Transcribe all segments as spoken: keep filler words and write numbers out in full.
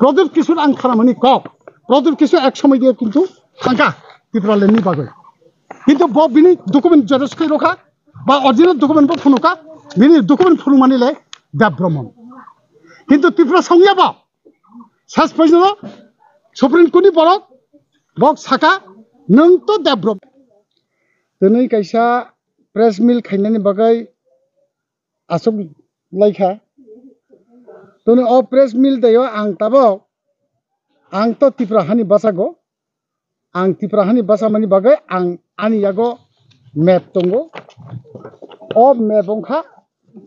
Pradyot Kishore ang khanamani kok, Pradyot Kishore ek somoi diye kintu thangkha Tipraland ni bagwi. Kintu bo bini document xerox khai rokha, ba original document bo phunukha, bini document phunukmani le Deb Brahman. Kintu Tripura songya bo, sas phaino Supreme Court ni borok bok saka nwng to Deb Brahman. Twnwi kaisa press meet khainani bagwi aswk laikha. Toni o press meet dayo ang tabok, ang to Tipra hani basago, ang Tipra hani basamani bagwi ang ani yago map tongo. O map wngkha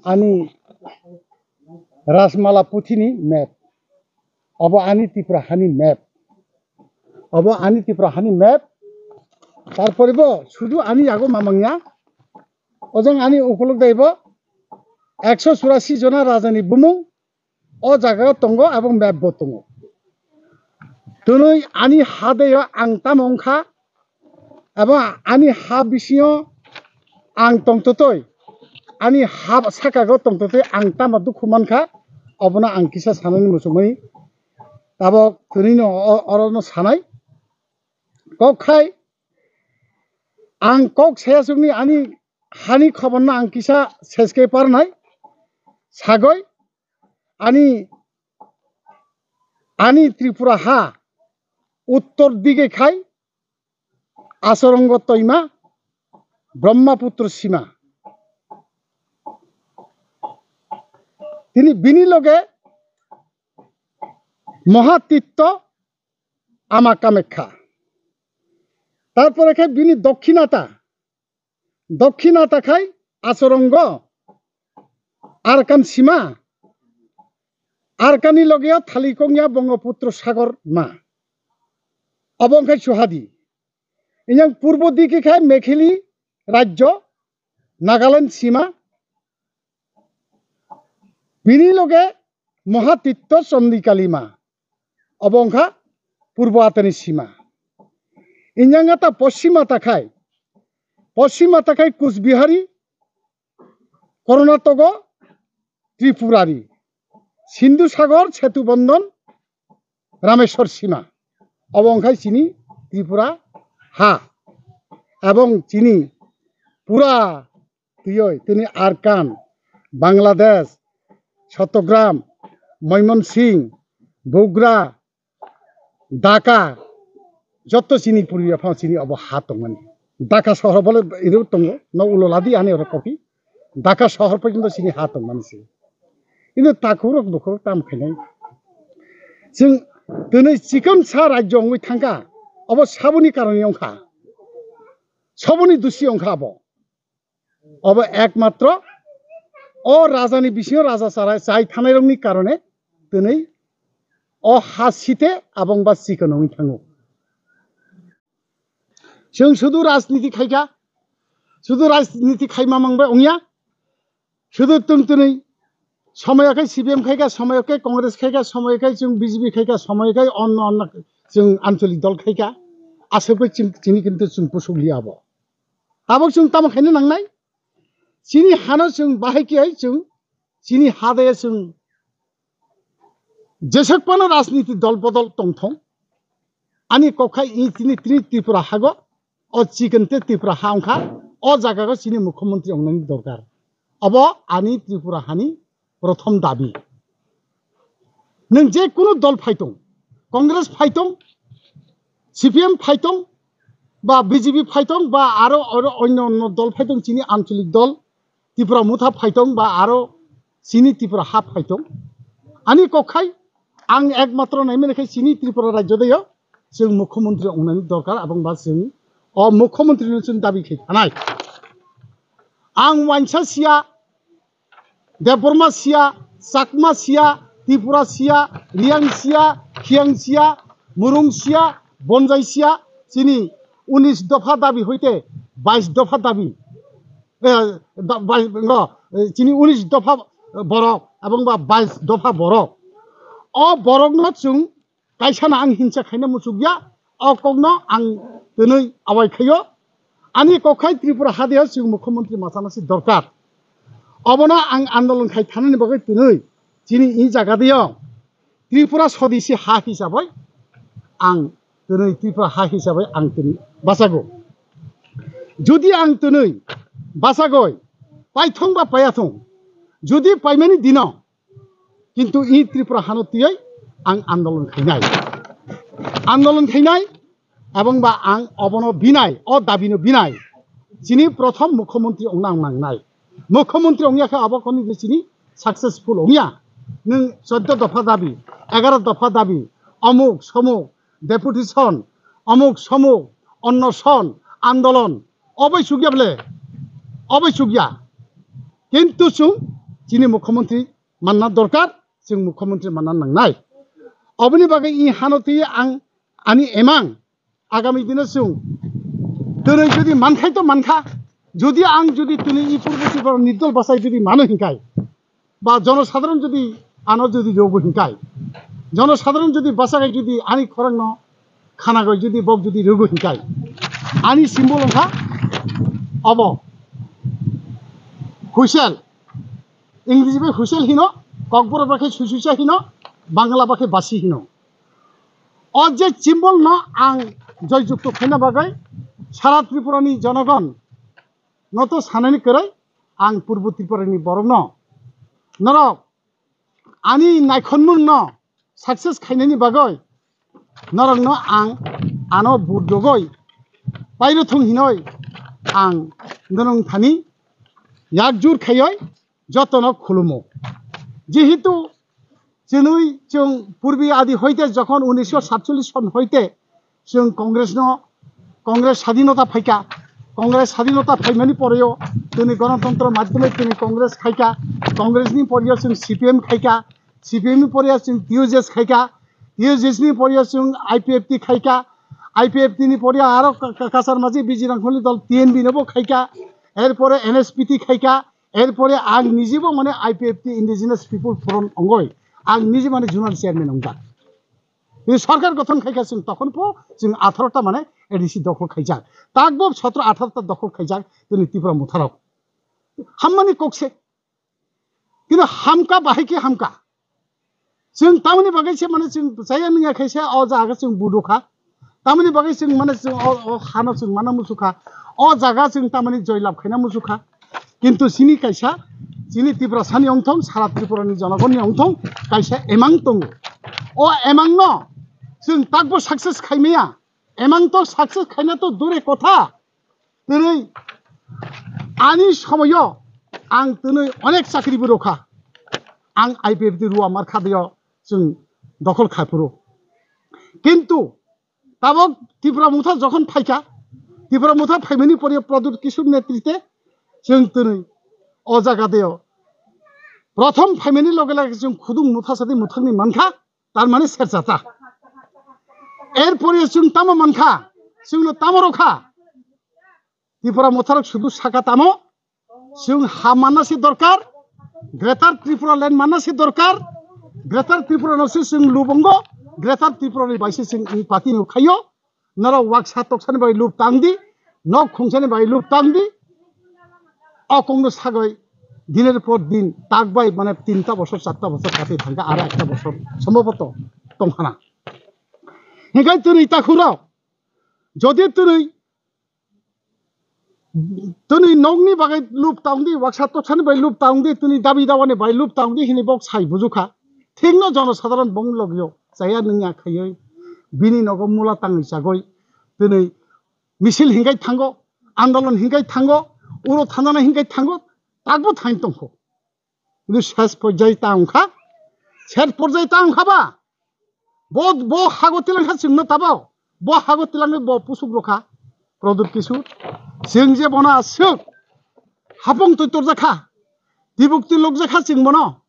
ani Rajmala puthini map. Obo ani Tipra hani map. Obo ani Tipra hani map. Tarpore bo sudu ani yago mamangya. Ojang ani ukuluk daibo ekso churasi jona rajani bumung o jaga tongo, abong map bo tongo. Twnwi ani ha deyo ang tamo wngkha, abo ani ha bisingo ang tongtotoi, ani ha sakago tongtotoi ang tamo dukhu mankha, obono ang kisa sanani muchungmani. Tabok twnwino o-, orono sanai. Kok khai ang kok saya sukni ani hani khoborno ang kisa seske parnai. Sagoi ani, ani Tripura ha uttor dige khai Asorongo toima Brahmaputra sima. Tini bini loge Mohatitto Ama Kamekha. Tarpore khe bini dokhinata, dokhinata khai Asorongo Arkan sima, Arkani logeo Thalikongya Bongoputro Sagor ma. Obo wngkha Suhadi. Inyang purbo digi khe Mekhili rajyo, Nagaland sima. Bini loge Mohatitto Chondikali ma. Obo wngkha purbo atani sima. Inyang ata poschima takhai, poschima takhai Kusbihari, Karnatoko Tripurari, Sindhu Sagor, Setu Bandhan, Rameswar sima. Obo wngkha chini Tripura ha. Ebong chini pura tiyoi tini Arkan, Bangladesh, Chattogram, Mymensingh, Bogra, Dhaka, joto chini puri phano chini obo ha tongmani. Dhaka sohor bole iro tongo, no ulo ladi ani oro kopi. Dhaka sohor porjonto chini ha tongmani se. Ino takhurok bukhurok tam khainai. Chwng twnwi chikon sa rajyo wngwi thangkha, obo saboni karoni wngkha. Saboni dusi wngkha abo. Obo ekmatro o rajani bisingo raja chara-, chai thanairokni karone twnwi o ha site abongba chikon wngwi thango. Chwng sudu rajniti khaikha, sudu rajniti khaima mangbai wngya, sudu twn twnwi somoyo khe C P M khaikha, somoyo khe Congress khaikha, somoyo khe chwng B J P khaikha, somoyo khe onno onno chwng ancholik dol khaikha, aswk bai chwng chini kintu chwng pusuk liya abo. Tabok chwng tamo khaina nangnai? Chini hano chwng bahai khe hai chwng chini ha de chwng jeswk phano rajniti dol bodol tongthong. Ani kok khai i chini, chini Tripura hago, o chikon te Tripura ha wngkha, o jaga o chini mukhyamantri wngnani dorkar. Obo ani Tripura hani prothom dabi. Nwng je kunu dol phaitong, Congress phaitong, C P M phaitong, ba B J P phaitong, ba aro, aro onno onno dol phaitong, chini ancholik dol, Tipra Motha phaitong, ba aro chini Tipra ha phaitong. Ani kok khai ang ekmatro naimani khai chini Tripura rajyo deyo chwng mukhyamantri wngnani dorkar, abong ba chwng o mukhyamantri no chwng dabi khai thanai. Ang wainsa siya, Debbarma siya, Chakma siya, Tripura siya, Riyang siya, Khiyang siya, Murung siya, Bonjai siya, chini unis dopha dabi hoite bais dopha dabi, eh, da-, bais, no, eh, chini unis dopha borok, abong ba bais dopha borok. O borokno chwng kaisano ang hinsa khaina muchukya, o kokno ang twnwi awai khaio. Ani kok khai Tripura hadeo chwng mukhyamantri machana si dorkar. Obono ang andolon khai thanani bagwi twnwi chini i jaga deo Tripura sodisi ha hisabai ang twnwi, Tripura ha hisabai ang twnwi bachago. Jodi ang twnwi bachagoi paithong ba payathong, jodi paimani dino, kintu i Tripura hano tiyoi ang andolon khainai. Andolon khainai, ebong ba ang obono binai, o dabino binai. Chini prothom mukhyamantri ongna ang nangnai. Mukhyamantri ongya khe abo koni je chini successful ongya. Nwng choddo dopha dabi, egaro dopha dabi, omuk somuk, deputation, omuk somuk, onnoson, andolon, obai chukya bole, obai chukya. Kintu chwng chini mukhyamantri manna dorkar, chwng mukhyamantri manna nangnai. Oboni bagwi i hano twi ang ani emang agami dino chwng twnwi jodi mankhai to mankha, jodi ang jodi twnwi i purbo Tripura nirdol bachai jodi mano hinkhai, ba jonosadharon jodi ano jodi rogo hinkhai, jonosadharon jodi bachagai jodi ani khorangno khanagoi jodi bok jodi rogo hinkhai, ani symbol wngkha obo whistle. Ingreji bai whistle hino, Kokborok bai khe suisuisa hino, Bangla bai khe basi hino. O je symbol no ang joyjukto khaina bagwi sara Tripura ni jonogon no to sanani kwrwi ang Purbo Tripura ni borok no, norok ani naikhonmung no success khainani bagwi norok no ang ano vote rogoi pairo thung hinoi ang norok thani yakjur khaioi jotono khulumo. Jehetu chwnwi chwng purbi adi hoite jokhon unisho satchollish son hoite chwng Congress no, Congress sadhinota phaika, Congress sadhinota phaimani poreo tini gonotontro madhyome tini Congress khaika, Congress ni poreo chwng C P M khaika, C P M ni poreo chwng T U J S khaika, T U J S ni poreo chwng I P F T khaika, I P F T ni poreo aro ka-, ka-, kasar maji biji rangkholi dol T N B no bo khaika, erpore N S P T khaika, erpore ang nijibo mane I P F T Indigenous People Forum ongoi, ang niji mane zonal chairman ongkha. Tini sorkar gothon khaikha chwng tokhon pho chwng atharota mane A D C dokhol khaijak. Takbo sotro atharota dokhol khaijak tini Tripura motharok. Hammani kokse. Tini hamka bahai khe hamka. Chwng tamoni bagwi se mane chwng chaya nungya khe se o jaga chwng budukha. Tamoni bagwi chwng mane chwng o, o hano chwng mana musukha. O jaga chwng tamoni joy lab khaina musukha. Kintu chini kaisa, chini Tiprasani ongthong, sara Tripurani jonogonni ongthong, kaisa emang tongo. O emangno chwng takbo success khaimaya. Emang to success khaina to dure kotha. Twnwi ani somoyo ang twnwi onek chakri bo rokha. Ang I P F T Ruwa Markha deo chwng dokhol khai phuru. Kintu tabok Tipra Motha jokhon phaikha, Tipra Motha phaimani pore Pradyut Kishore netrite chwng twnwi o jaga deo prothom phaimani loge loge chwng khudung motha sadi mothangni mankha, tar mane serchata. Erpore chwng tamo mankha, chwngno tamo rokha. Tipra Motharok sudu saka tamo, chwng ha manna se dorkar, Greater Tripura Land manna se dorkar, Greater Tripura no se chwng lubongo, Greater Tripura ni bai se chwng party no khaio, norok waksa toksani bai lub tang di, nok khungsani bai lub tang di, o kongno sagoi diner por din tak bai mane tinta bosor, charta bosor kati thangkha, aro ekta bosor sombhoboto tongkhana. Hinkhai twnwi takhurok, jodi twnwi twnwi nokni bagwi lub tang di, waksa toksani bai lub tang di, twnwi dabi dawani bai lub tang di hinwi bok sai bujukha. Thikno jonosadharon bongni logio chaya nungya khaiwi bini nogo mula tangwi chagwi twnwi misil hinkhai thango, andolon hinkhai thango, uro thanana hinkhai thango, takbo thain tongkho. Hintu ses porjai ta wngkha, ses porjai ta wngkha ba, bo, bo hago tilangkha chwngno tabo, bo hago tilangwi bo pusuk rokha, Pradyut Kishore. Chwng je bono aswk hapung twi torjakha, tibuk twi lokjakha chwng bono,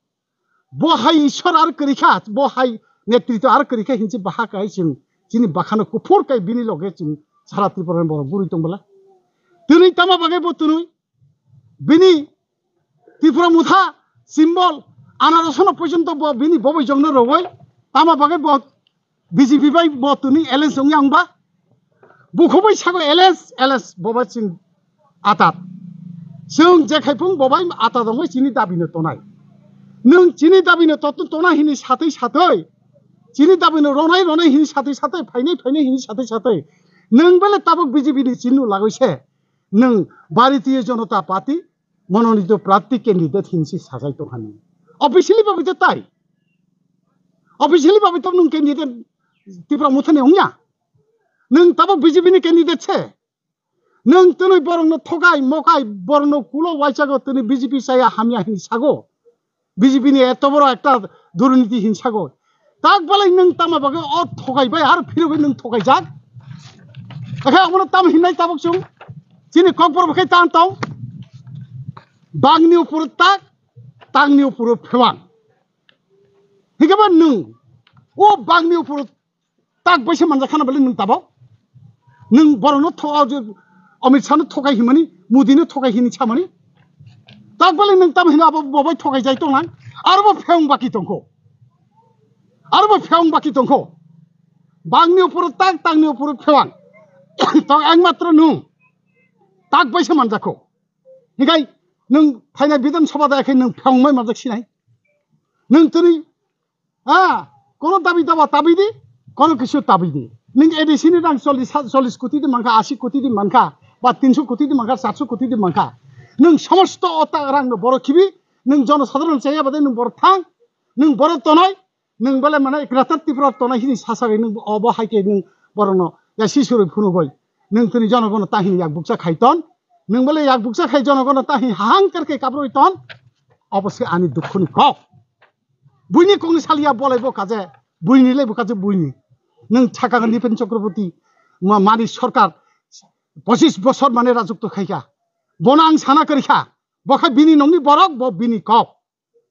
bo hai Ishwar ar kwrwikha, bo hai netritw ar kwrwikha hinse baha kai chwng chini bakhano kuphur kai bini loge chwng sara Tripura ni borok guri tong bwla. Twnwi tamo bagwi bo twnwi bini Tipra Motha symbol anarosono porjonto bo bini bobai jongno rogoi tamo bagwi bo B J P bai bo twnwi alliance wngya wngba. Bukhubui sago alliance, alliance bobai chwng atat. Chwng je khai phung bobai atat wngwi chini dabino tonai. Nwng chini dabino totno tona hini satwi satwi Chini dabi no ronai ronai hini sathai sathai, phainai phainai hini sathai sathai. Nwng bele tabuk B J P ni chini lagoi se. Nwng Bharatiya Janata Party mononito prarthi candidate hinsi sajai tongkha nwng. Officially babi to tai. Officially babi to nwng candidate Tipra Mothani wngya. Nwng tabuk B J P ni candidate se. Nwng twnwi borokno thokai, mokai, borokno kulo waichago twnwi B J P chaya hamya hinwi sago. B J P ni eto boro ekta durniti hinwi sago. Tak balai nwng tama bagwi o thokai bai aro phirogwi nwng thokai jak. Akhe omono tamo hinai tabuk chwng chini kokborok khe tan tong. Bangni upor tak, tangni upor phewang. Hingke ba nwng o bangni upor tak bai se manjak khana bele nwng tabok. Nwng borokno tho-, o je Amit Shah no thokai himani, Modi no thokai hini samani. Tak bele nwng tamo hino abo bobai thokai jai tonglang. Aro bo pheung baki tongkho. Aro bo pheung baki tongkho. Bangni upor tak, tangni upor phewang. Tong ekmatro nwng. Tak bai se manjakho. Hikai nwng phainai Bidhan Sabha da khe nwng pheung mai manjak sinai. Nwng tini Ah, kono dabi daba tabi di, kono kisu tabi di. Ning A D C ni rang chollish, chollish koti di mankha, ashi koti di mankha, ba tinso koti di mankha, satso koti di mankha. Nung somosto o ta rang no boro khibi, nung jono sadharon chaya bade nung boro thang, nung boro tonoi, nung bele mane Greater Tripura tonoi hini sasagwi nung obo hai khe nung boro no ya sisuroi phunugoi. Nung tini jono gono tahini yak bukcha khai ton, nung bele yak bukcha khai jono gono tahini hahang terke kabroi ton, obo se ani dukhu ni kok. Buini kokni saliya bolai bo kaje, buini lai bo kaje buini. Nwng thaka Nripen Chakraborty, ma-, mani sarkar pochis bosor mane rajotwo khaikha. Bono ang sana kwrwikha. Bo kha bini nokni borok, bo bini kok.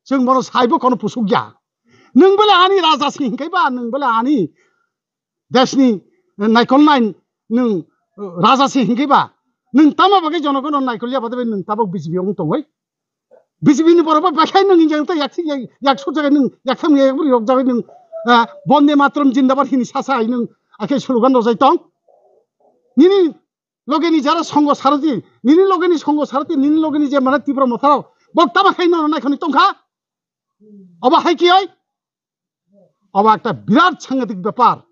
Chwng bono saibo kono pusukya. Nwng bele ani raja se hinkhai ba, nwng bele ani deshni naikolnai nwng raja se hinkhai ba. Nwng tamo bagwi jonogono naikolya bade nwng tabok B J P wng tongoi. B J P ni borok bai bakhai nwng hinjak tei yak, yak, yak sujak nwng yak tham yak bri rok jagwi nwng, ah, Bonde Mataram Jindabad hini sasa ai nwng akhe slogan rojai tong. Nini logeni jara songho sarati, nini logeni songho sarati, nini logeni je mane Tipra Motha rok bok tama khai nono naikhoni tongkha. Obo hai kiyoi? Obo ekta birat sangatik bepar.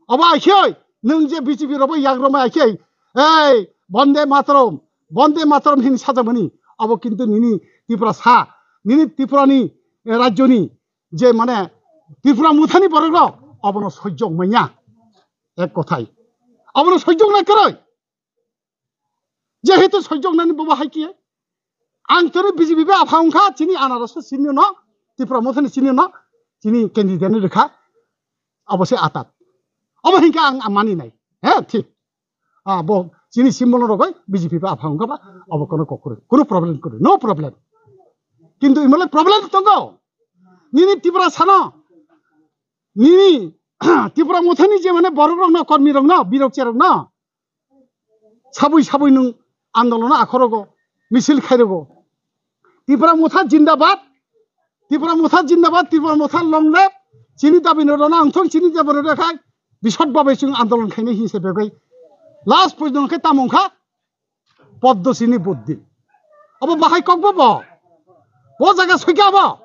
Obo akhei, nwng je B J P robo yagromai akhei, ei, Bonde Mataram, Bonde Mataram hini sajamani, obo kintu nini Tiprasa, nini Tripurani, eh, rajyoni, je mane Tipra Mothani borok rok, obono sojjong manya. Ek kothai. Obono sojjong na kwrwi. Jehetu sojjok nani bobo hai kiye. Ang tini B J P bai apha wngkha, chini anaros chini no, Tipra Mothani chini no, chini candidate ni rikha, abo se atat. Abo hinkhe ang mani nai. He, thik. Ah, bo chini symbol no rogoi B J P bai apha wngkha ba, abo kono kokroi. Kono problem kwrwi. No problem. Kintu imole problem tongo. Nini Tiprasa no. Nini Tipra Mothani je mane borok rok no, kormi rok no, birok cherok no. Sabui sabui nwng andolono akhorogo, misil khairogo. Tipra Motha jindabad, Tipra Motha jindabad, Tipra Motha long live, chini dabi no rona wngthong, chini dabi no rona khai, bisot babai chwng andolon khainai hinse bebai. Last pojno khe tamo wngkha, Poddo chini buddhi. Abo bahai kokbo bo. Bo jaga soikha bo.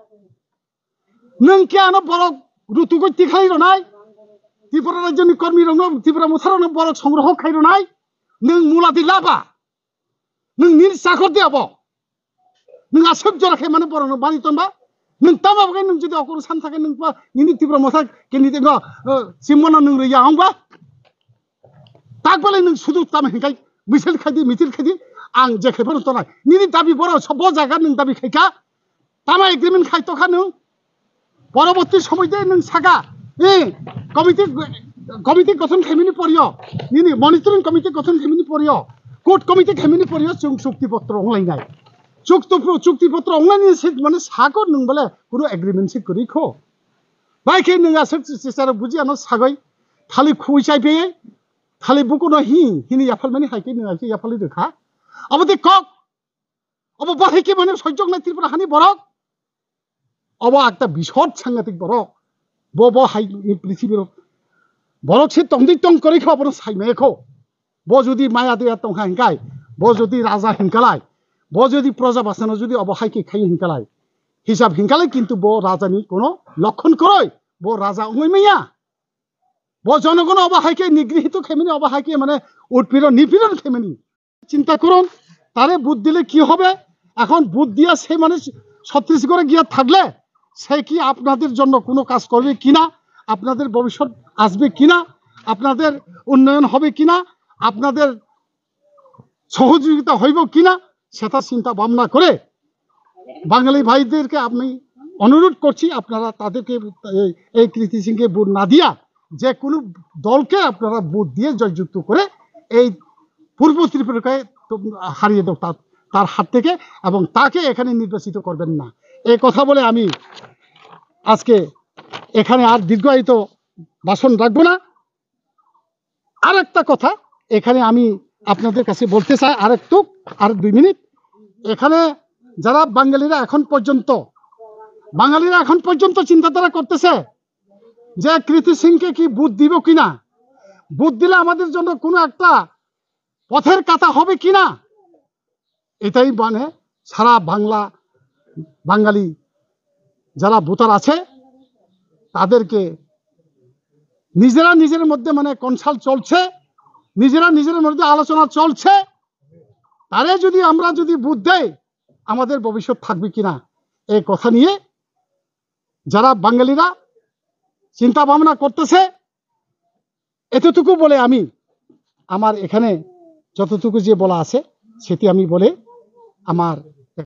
Nwng khe ano borok rutugwi tikhlai rwnai, Tripura rajyoni kormi rokno, Tripura Motha rokno borok songroho khai rwnai, nwng mula di laba, nwng nini chakor di abo, nwng aswk jora khe mane borokno bani tonba, nwng tamo bagwi nwng jodi okoro san thakhe nwng pa nini Tripura Motha candidate no, eh, simbono nwng rwya wngba, tak belai nwng sudu tamo hinkai misil khaidi, misil khaidi, ang je khe phano tonai, nini dabi borok so bo jaga nwng dabi khaikha, Tama agreement khai tokha nwng. Poroborti somoi de nwng saka, eh, committee, committee gothon khaimani poriyo, nini monitoring committee gothon khaimani poriyo, court committee khaimani poriyo, chwng chukti potro onglainai. Chukti po-, chukti potro onglainai se mane sako nwng bole kuno agreement se kwrwi kho. Bai khe nwng aswk se sara buji ano sagoi, thali khui chai phe, thali bukuno hi, hini yaphalmani hai khe nwng hai khe yaphalwi rwkha. Abo de kok, Obo bahai khe mane sojjok nai Tripura hani borok. Obo ekta bisot sangatik borok. Bo, bo hai ni prithibi rok. Borok se tongdi tong kwrwi kha obono sai maya kho. Bo jodi maya daya tong kha hinkai, bo jodi raja hinkalai, bo jodi proja basano jodi obo hai khe khai hinkalai, hisab hinkalai kintu bo raja ni kono lokhon kwrwi. bo raja wngwi manya. Bo jonogon obo hai khe nigrihito khaimani, obo hai khe mane utpiron nipiron khaimani. চিন্তা করুন, তারে ভোট দিলে কি হবে? এখন ভোট দিয়া সে মানে ছত্তিশগড়ে গিয়ে থাকলে সে কি আপনাদের জন্য কোনো কাজ করবে কিনা, আপনাদের ভবিষ্যৎ আসবে কিনা, আপনাদের উন্নয়ন হবে কিনা, আপনাদের সহযোগিতা হইব কিনা, সেটা চিন্তা ভাবনা করে বাঙালি ভাইদেরকে আমি অনুরোধ করছি, আপনারা তাদেরকে এই, এই কৃতি সিংকে ভোট না দিয়া যে কোনো দলকে আপনারা ভোট দিয়ে জয়যুক্ত করে এই পূর্ব ত্রিপুরাকে তো হারিয়ে দাও তার, তার হাত থেকে, এবং তাকে এখানে নির্বাচিত করবেন না। এই কথা বলে আমি আজকে এখানে আর দীর্ঘায়িত ভাষণ রাখবো না। আর একটা কথা এখানে আমি আপনাদের কাছে বলতে চাই, আর একটু, আর দুই মিনিট। এখানে যারা বাঙালিরা এখন পর্যন্ত, বাঙালিরা এখন পর্যন্ত চিন্তাধারা করতেছে যে কৃতি সিংকে কি ভোট দিব কিনা, ভোট দিলে আমাদের জন্য কোনো একটা পথের কাঁটা হবে কিনা, এটাই মানে সারা বাংলা, বাঙালি যারা ভোটার আছে তাদেরকে নিজেরা নিজের মধ্যে মানে কনসাল্ট চলছে, নিজেরা নিজের মধ্যে আলোচনা চলছে। তারে যদি আমরা যদি ভোট দেই, আমাদের ভবিষ্যৎ থাকবে কিনা, এই কথা নিয়ে যারা বাঙালিরা চিন্তা ভাবনা করতেছে, এতটুকু বলে আমি আমার এখানে যতটুকু যে বলা আছে সেটি আমি বলে আমার